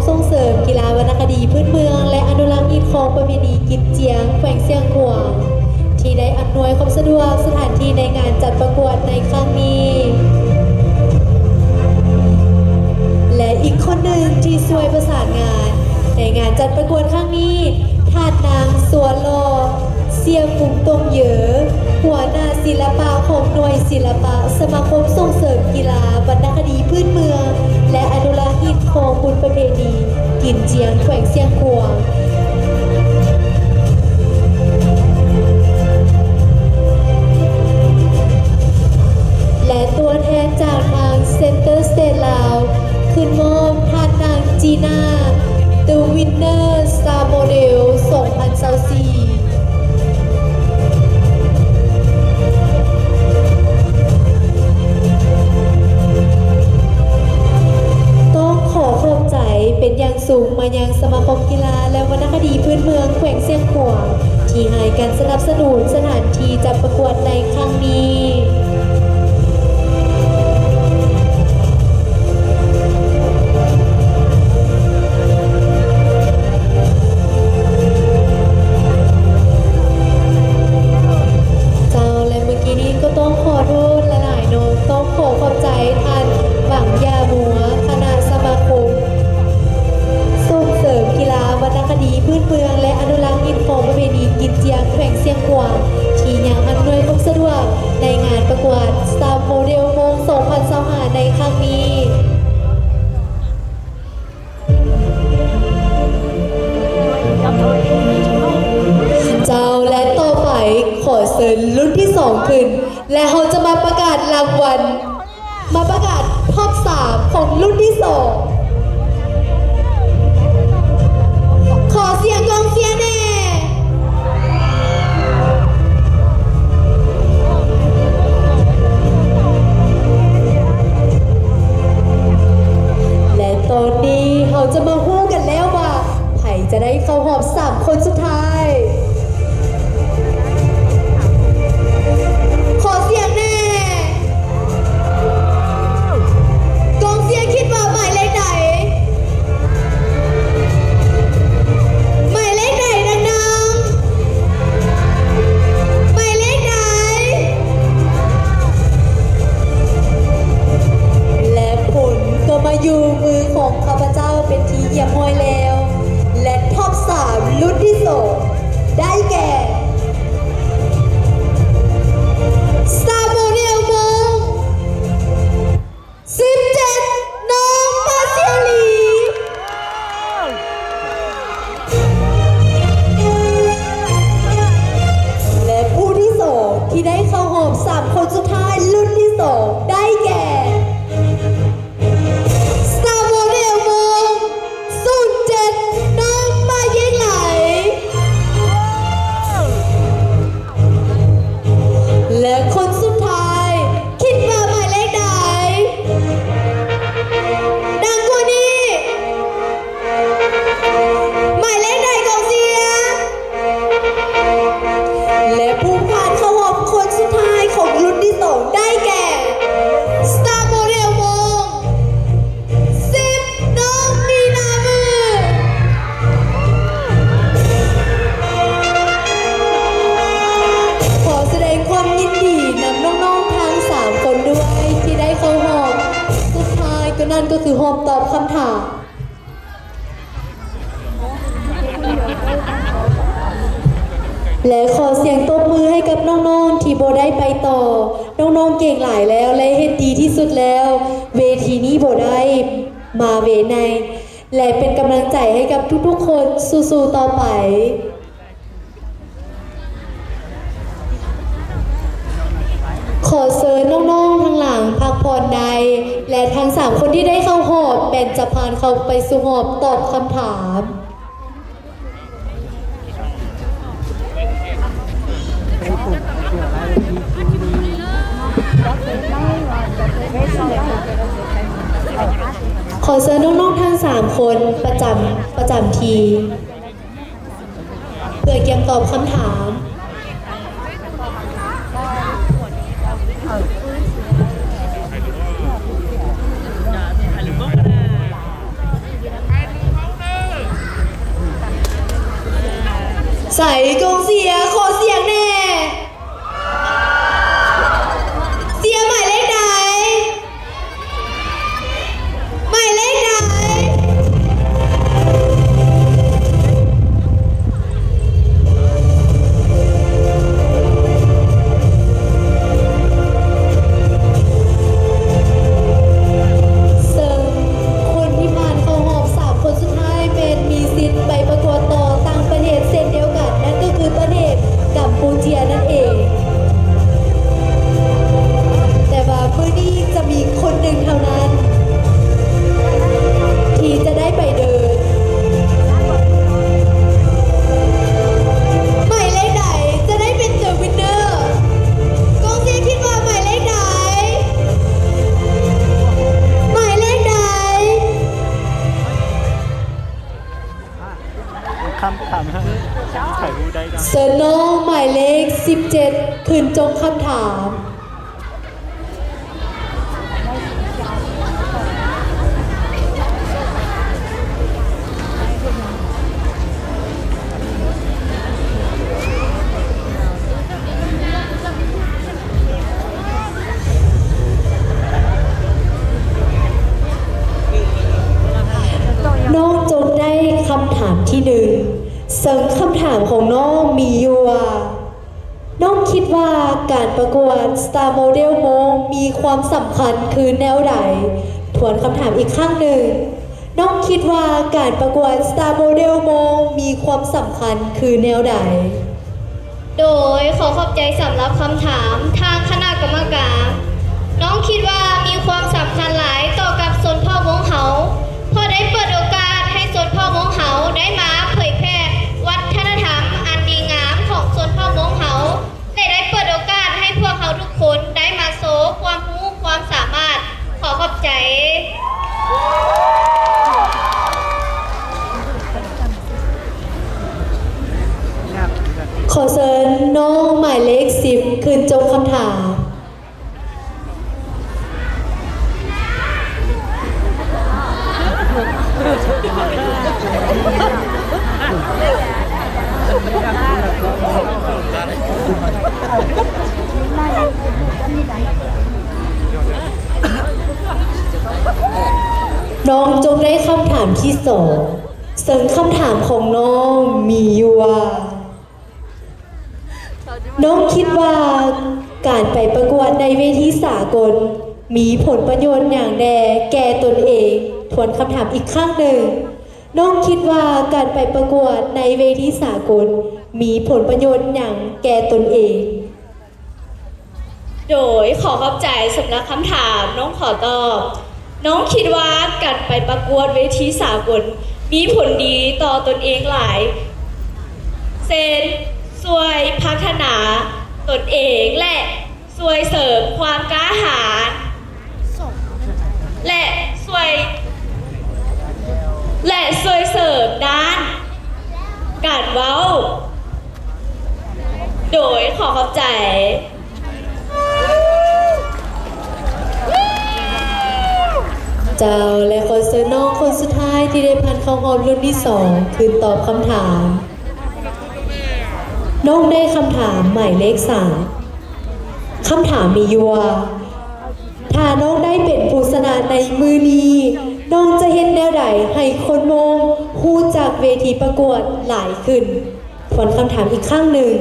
ສົ່ງເສີມກິລາວັນນະຄະດີພື້ນເມືອງ ແລະ ອະນຸລັກຮີດຄອງປະເພນີກິນຈຽງ ແຂວງຊຽງຂວາງ ທີ່ໄດ້ອຳນວຍຄວາມສະດວກສະຖານທີ່ໃນງານຈັດປະກວດໃນຄັ້ງນີ້ ແລະ ອີກຄົນໜຶ່ງທີ່ຊ່ວຍປະສານງານໃນງານຈັດປະກວດຄັ້ງນີ້ ທ່ານນາງ ຊວນຫຼໍ່ ເຊຍກຸງຕົງເຢີ ຫົວໜ້າສິລະປະຂອງໜ່ວຍສິລະປະສະມາຄົມສົ່ງເສີມກິລາວັນນະຄະດີພື້ນເມືອງ ແລະ ອະນຸລັກຮີດຄອງບຸນປະເພນີກິນຈຽງ ແຂວງຊຽງຂວາງ ແລະ ຕົວແທນຈາກທາງ Center Stage ລາວ ຂຶ້ນມອບທ່ານນາງ ຈີນາ The Winner Star Model ສອງພັນຊາວສີ່ ຕ້ອງຂໍຂອບໃຈເປັນຢ່າງສູງມາຍັງສະມາຄົມກິລາ ແລະ ວັນນະຄະດີພື້ນເມືອງແຂວງຊຽງຂວາງ ທີ່ໃຫ້ການສະໜັບສະໜູນສະຖານທີ່ຈັດປະກວດໃນຄັ້ງນີ້. ເຈົ້າ ແລະ ເມື່ອກີ້ນີ້ກໍຕ້ອງຂໍໂທດຫຼາຍໆເນາະ, ຕ້ອງຂໍຂອບໃຈທ່ານ ຫວັງຢາມົວ ຄະນະສະມາຄົມສົ່ງເສີມກິລາວັນນະຄະດີພື້ນເມືອງ ແລະ ອະນຸລັກຮີດຄອງປະເພນີກິນຈຽງ ແຂວງຊຽງຂວາງ ທີ່ຍັງອຳນວຍຄວາມສະດວກໃນງານປະກວດ Star Model ໂມງ ສອງພັນຊາວຫ້າ ໃນຄັ້ງນີ້. ເຈົ້າ ແລະ ຕໍ່ໄປຂໍເຊີນລຸ້ນທີສອງຂຶ້ນ ແລະ ເຮົາຈະມາປະກາດລາງວັນ ມາປະກາດທັອບສາມຂອງລຸ້ນທີສອງ. ຂໍສຽງກອງເຊຍແດ່. ແລະ ຕອນນີ້ເຮົາຈະມາຮູ້ກັນແລ້ວວ່າ ໃຜຈະໄດ້ເຂົ້າຮອບສາມຄົນສຸດທ້າຍ. ຂໍສຽງແດ່. ກອງເຊຍຄິດວ່າໝາຍເລກໃດ? ໝາຍເລກໃດ? ດັງໆ. ໝາຍເລກໃດ? ແລະ ຜົນກໍມາຢູ່ມືຂອງຂ້າພະເຈົ້າເປັນທີ່ຮຽບຮ້ອຍແລ້ວ ແລະ ທັອບສາມລຸ້ນທີສອງ ໄດ້ແກ່ Star Model ໂມງ ສິບເຈັດ ນ້ອງມາເຊຍລີ ແລະ ຜູ້ທີສອງທີ່ໄດ້ເຂົ້າຮອບສາມຄົນສຸດທ້າຍລຸ້ນທີສອງ ໄດ້ແກ່ Star Model ໂມງ ສູນເຈັດ ນ້ອງມາເຢງໄຫຼ ແລະ ຄົນສຸດທ້າຍ ຄິດວ່າໝາຍເລກໃດ? ດັງກວ່ານີ້. ໝາຍເລກໃດກອງເຊຍ? ແລະ ຜູ້ຜ່ານເຂົ້າຮອບຄົນສຸດທ້າຍຂອງລຸ້ນທີສອງ ໄດ້ແກ່ Star Model ໂມງ ສິບ ນ້ອງມີນາມື. ຂໍສະແດງຄວາມຍິນດີນຳນ້ອງໆທັງສາມຄົນດ້ວຍທີ່ໄດ້ເຂົ້າຮອບສຸດທ້າຍ, ກໍນັ້ນກໍຄືຮອບຕອບຄຳຖາມ. ແລະ ຂໍສຽງຕົບມືໃຫ້ກັບນ້ອງໆທີ່ບໍ່ໄດ້ໄປຕໍ່. ນ້ອງໆເກັ່ງຫຼາຍແລ້ວ ແລະ ເຮັດດີທີ່ສຸດແລ້ວ. ເວທີນີ້ບໍ່ໄດ້ມາເວໄນ ແລະ ເປັນກຳລັງໃຈໃຫ້ກັບທຸກໆຄົນ. ສູ້ໆຕໍ່ໄປ. ຂໍເຊີນນ້ອງໆທາງຫຼັງພັກຜ່ອນໄດ້ ແລະ ທັງສາມຄົນທີ່ໄດ້ເຂົ້າຮອບແມ່ນຈະຜ່ານເຂົ້າໄປສູ່ຮອບຕອບຄຳຖາມ. ຂໍເຊີນນ້ອງໆທັງສາມຄົນປະຈຳ ປະຈຳທີ່ ເພື່ອກຽມຕອບຄຳຖາມ. ໃສກອງເຊຍ ຂໍສຽງແດ່. ເຊຍໝາຍເລກໃດ? ໝາຍເລກໃດ? ເຊິ່ງຄົນທີ່ຜ່ານເຂົ້າຮອບສາມຄົນສຸດທ້າຍແມ່ນມີສິດໄປປະກວດຕໍ່ຕ່າງປະເທດເຊັ່ນດຽວກັນ, ນັ້ນກໍຄືປະເທດກຳປູເຈຍນັ້ນເອງ. ແຕ່ວ່າມື້ນີ້ຈະມີຄົນໜຶ່ງເທົ່ານັ້ນ ທີ່ຈະໄດ້ໄປເດີນ. ໝາຍເລກໃດຈະໄດ້ເປັນ The Winner? ກອງເຊຍຄິດວ່າໝາຍເລກໃດ? ໝາຍເລກໃດ? ຄຳຖາມ ໃຜຮູ້ໄດ້ ເຊີນນ້ອງໝາຍເລກສິບເຈັດ ຂຶ້ນຈົບຄຳຖາມ. ນ້ອງຈົງໄດ້ຄຳຖາມທີໜຶ່ງ ເຊິ່ງຄຳຖາມຂອງນ້ອງມີຢູ່ວ່າ ນ້ອງຄິດວ່າການປະກວດ Star Model Mong ມີຄວາມສຳຄັນຄືແນວໃດ? ທວນຄຳຖາມອີກຄັ້ງໜຶ່ງ, ນ້ອງຄິດວ່າການປະກວດ Star Model Mong ມີຄວາມສຳຄັນຄືແນວໃດ? ໂດຍ ຂໍຂອບໃຈສຳລັບຄຳຖາມ. ທາງຄະນະກຳມະການ ນ້ອງຄິດວ່າມີຄວາມສຳຄັນຫຼາຍຕໍ່ກັບຊົນເຜົ່າມົ້ງເຮົາ, ເພາະໄດ້ເປີດໂອກາດໃຫ້ຊົນເຜົ່າມົ້ງເຮົາໄດ້ມາເຜີຍແຜ່ວັດທະນະທຳອັນດີງາມຂອງຊົນເຜົ່າມົ້ງເຮົາ ແລະ ໄດ້ເປີດໂອກາດໃຫ້ພວກເຮົາທຸກຄົນໄດ້ມາໂຊຄວາມຮູ້ຄວາມສາມາດ. ຂໍຂອບໃຈ. ຂໍເຊີນນ້ອງໝາຍເລກສິບ ຂຶ້ນຈົບຄຳຖາມ. ນ້ອງຈົງໄດ້ຄຳຖາມທີສອງ ເຊິ່ງຄຳຖາມຂອງນ້ອງມີຢູ່ວ່າ ນ້ອງຄິດວ່າການໄປປະກວດໃນເວທີສາກົນມີຜົນປະໂຫຍດຫຍັງແດ່ແກ່ຕົນເອງ? ທວນຄຳຖາມອີກຄັ້ງໜຶ່ງ, ນ້ອງຄິດວ່າການໄປປະກວດໃນເວທີສາກົນມີຜົນປະໂຫຍດຫຍັງແກ່ຕົນເອງ? ໂດຍ ຂໍຂອບໃຈສຳລັບຄຳຖາມ. ນ້ອງຂໍຕອບ, ນ້ອງຄິດວ່າການໄປປະກວດເວທີສາກົນມີຜົນດີຕໍ່ຕົນເອງຫຼາຍ ເຊັ່ນ ຊ່ວຍພັດທະນາຕົນເອງ ແລະ ຊ່ວຍເສີມຄວາມກ້າຫານ ແລະ ຊ່ວຍ ແລະ ຊ່ວຍເສີມດ້ານການເວົ້າ. ໂດຍ ຂໍຂອບໃຈ. ເຈົ້າ ແລະ ຂໍເຊີນນ້ອງຄົນສຸດທ້າຍທີ່ໄດ້ຜ່ານເຂົ້າຮອບລຸ້ນທີສອງ ຂຶ້ນຕອບຄຳຖາມ. ນ້ອງໄດ້ຄຳຖາມໝາຍເລກສາມ. ຄຳຖາມມີຢູ່ວ່າ ຖ້ານ້ອງໄດ້ເປັນຜູ້ຊະນະໃນມື້ນີ້, ນ້ອງຈະເຮັດແນວໃດໃຫ້ຄົນມົ້ງຮູ້ຈັກເວທີປະກວດຫຼາຍຂຶ້ນ? ທວນຄຳຖາມອີກຄັ້ງໜຶ່ງ,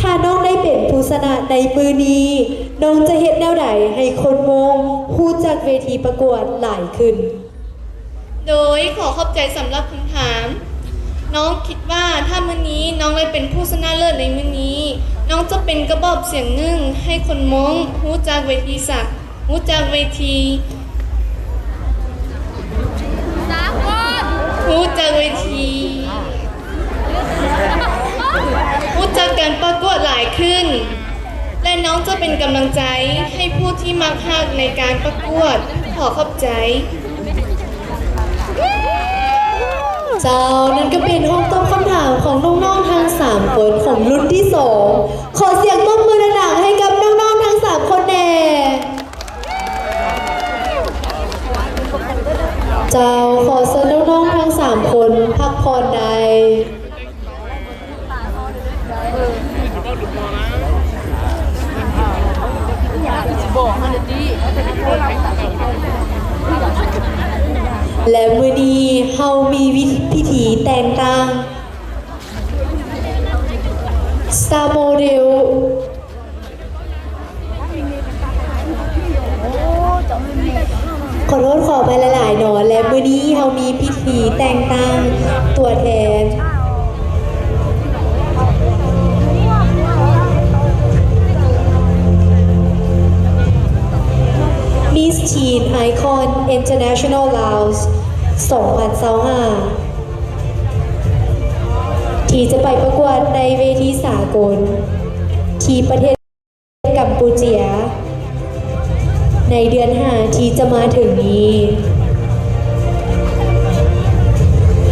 ຖ້ານ້ອງໄດ້ເປັນຜູ້ຊະນະໃນມື້ນີ້, ນ້ອງຈະເຮັດແນວໃດໃຫ້ຄົນມົ້ງຮູ້ຈັກເວທີປະກວດຫຼາຍຂຶ້ນ? ໂດຍ ຂໍຂອບໃຈສຳລັບຄຳຖາມ. ນ້ອງຄິດວ່າຖ້າມື້ນີ້ນ້ອງໄດ້ເປັນຜູ້ຊະນະເລີດໃນມື້ນີ້, ນ້ອງຈະເປັນກະບອກສຽງໜຶ່ງໃຫ້ຄົນມົ້ງຮູ້ຈັກເວທີສາ ຮູ້ຈັກເວທີ ສາກົນ ຮູ້ຈັກເວທີ ຮູ້ຈັກການປະກວດຫຼາຍຂຶ້ນ ແລະ ນ້ອງຈະເປັນກຳລັງໃຈໃຫ້ຜູ້ທີ່ມັກຮັກໃນການປະກວດ. ຂໍຂອບໃຈ. ເຈົ້າ, ນັ້ນກໍເປັນຫ້ອງຕອບຄຳຖາມຂອງນ້ອງໆທັງສາມຄົນຂອງລຸ້ນທີສອງ. ຂໍສຽງຕົບມືດັງໆໃຫ້ກັບນ້ອງໆທັງສາມຄົນແດ່. ເຈົ້າ, ຂໍເຊີນນ້ອງໆທັງສາມຄົນພັກຜ່ອນໄດ້. ແລະ ມື້ນີ້ເຮົາມີວິ ພິທີແຕ່ງຕັ້ງ Star Model ຂໍໂທດຂໍອະໄພຫຼາຍໆເນາະ ແລະ ມື້ນີ້ເຮົາມີພິທີແຕ່ງຕັ້ງຕົວແທນ Miss Teen Icon International Laos ສອງພັນຊາວຫ້າ ທີ່ຈະໄປປະກວດໃນເວທີສາກົນທີ່ປະເທດ ກຳປູເຈຍ ໃນເດືອນຫ້າທີ່ຈະມາເຖິງນີ້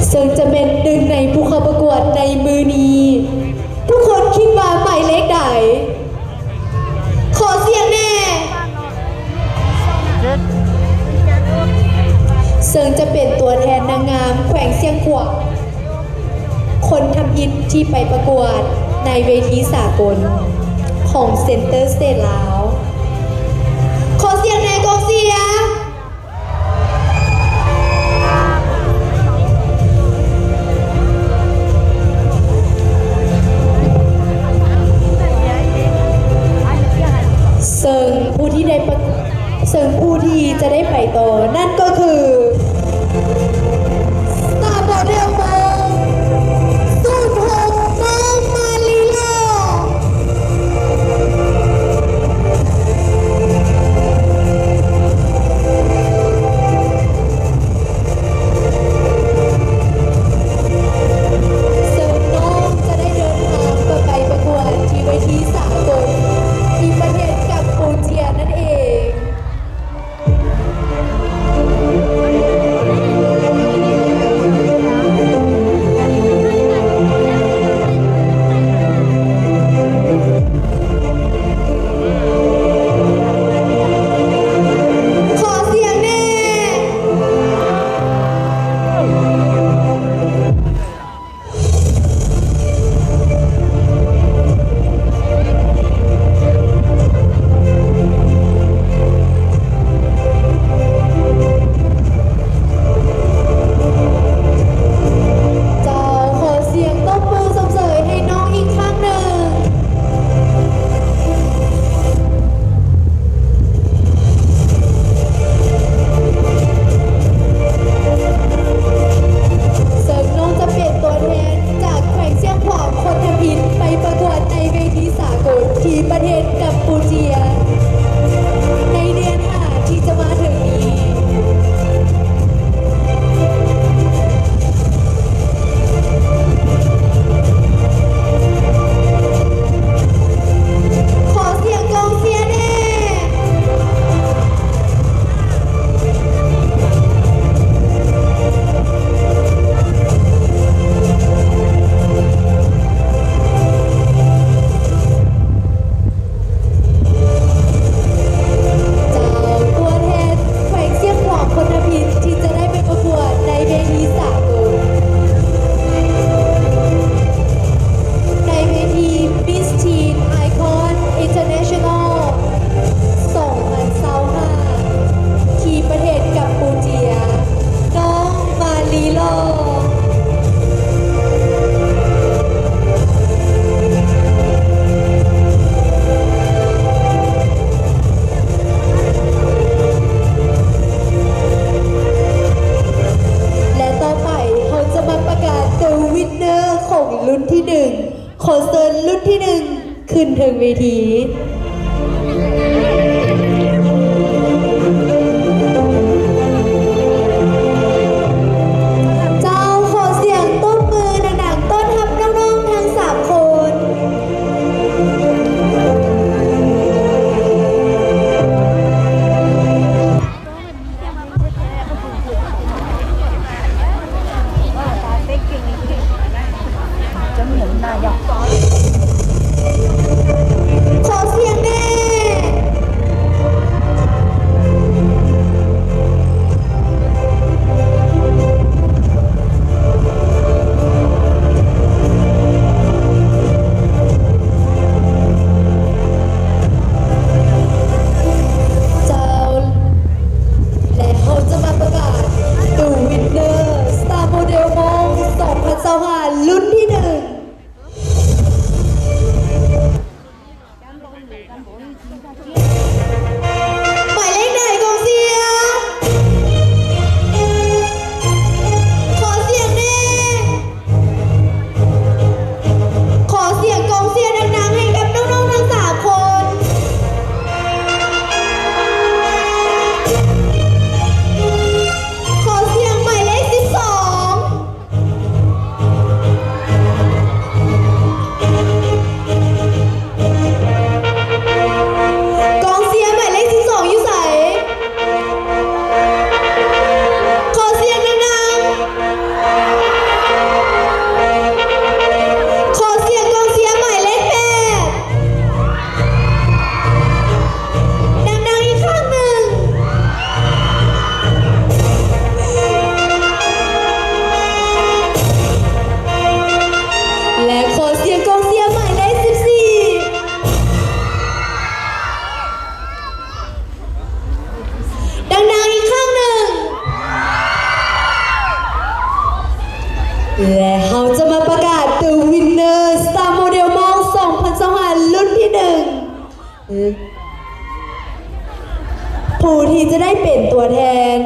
ເຊິ່ງຈະແມ່ນໜຶ່ງໃນຜູ້ເຂົ້າປະກວດໃນມື້ນີ້. ທຸກຄົນຄິດວ່າໝາຍເລກໃດ? ຂໍສຽງແໜ່. ເຊິ່ງຈະເປັນຕົວແທນນາງງາມແຂວງຊຽງຂວາງ ຄົນທຳອິດທີ່ໄປປະກວດໃນເວທີສາກົນຂອງ Center Stage ລາວ. ຂໍສຽງແດ່ກອງເຊຍ. ເຊິ່ງຜູ້ທີ່ໄດ້ປະ ເຊິ່ງຜູ້ທີ່ຈະໄດ້ໄປຕໍ່ນັ້ນກໍຄື Star Model ເບີ ສູນຫົກ ນ້ອງມາລີໂລ. ເຊິ່ງນ້ອງຈະໄດ້ເດີນທາງເພື່ອໄປປະກວດທີ່ເວທີສາກົນທີ່ປະເທດກຳປູເຈຍນັ້ນເອງ. ຂໍສຽງແດ່. ເຈົ້າ ຂໍສຽງຕົບມືຊົມເຊີຍໃຫ້ນ້ອງອີກຄັ້ງໜຶ່ງ. ເຊິ່ງນ້ອງຈະເປັນຕົວແທນຈາກແຂວງຊຽງຂວາງຄົນທຳອິດໄປປະກວດໃນເວທີສາກົນທີ່ປະເທດກຳປູເຈຍ ໃນເດືອນຫ້າທີ່ຈະມາເຖິງນີ້. ຂໍສຽງກອງເຊຍແດ່. ເຈົ້າ ຕົວແທນແຂວງຊຽງຂວາງຄົນທຳອິດທີ່ຈະໄດ້ໄປປະກວດໃນເວທີສາກົນ ໃນເວທີ Miss Teen Icon International ສອງພັນຊາວຫ້າ ທີ່ປະເທດກຳປູເຈຍ ນ້ອງ ມາລີໂລ. ແລະ ຕໍ່ໄປເຮົາຈະມາປະກາດ The Winner ຂອງລຸ້ນທີໜຶ່ງ ຂໍເຊີນລຸ້ນທີໜຶ່ງ ຂຶ້ນເທິງເວທີ. ເຈົ້າ ຂໍສຽງຕົບມືດັງໆ ຕ້ອນຮັບນ້ອງໆ ທັງສາມຄົນ. ຂໍສຽງແດ່ ແລະເຮົາຈະມາປະກາດ The Winner Star Model Mall ສອງພັນຊາວຫ້າ ລຸ້ນທີໜຶ່ງ ຜູ້ທີ່ຈະໄດ້ເປັນຕົວແທນ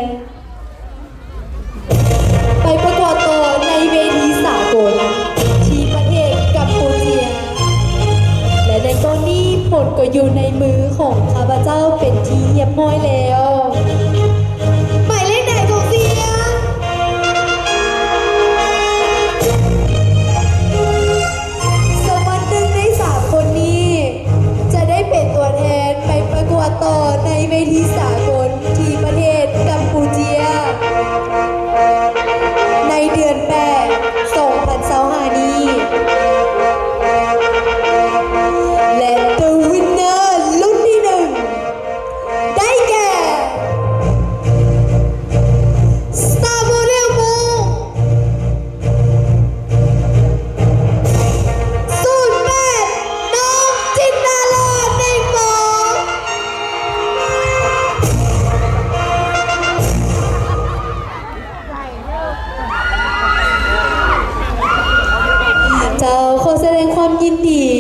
ໄປປະກວດຕໍ່ໃນເວທີສາກົນທີ່ປະເທດກຳປູເຈຍ ແລະໃນຕອນນີ້ຜົນກໍຢູ່ໃນມືຂອງຂ້າພະເຈົ້າເປັນທີ່ຮຽບຮ້ອຍແລ້ວ. ໝາຍເລກໃດຂອງສຽງ? ສະວັນໜຶ່ງໃນສາມຄົນນີ້ ຈະໄດ້ເປັນຕົວແທນໄປປະກວດຕໍ່ໃນເວທີສາກົນທີ່ປະເທດກຳປູເຈຍ ໃນເດືອນແປດ ສອງພັນຊາວຫ້ານີ້ ແລະ The Winner ລຸ້ນທີໜຶ່ງ ໄດ້ແກ່ Star Model Mall ສູນແປດ ນ້ອງຈິນດາລາ ເໜັງໝໍ. ເຈົ້າ ຂໍສະແດງຄວາມຍິນດີ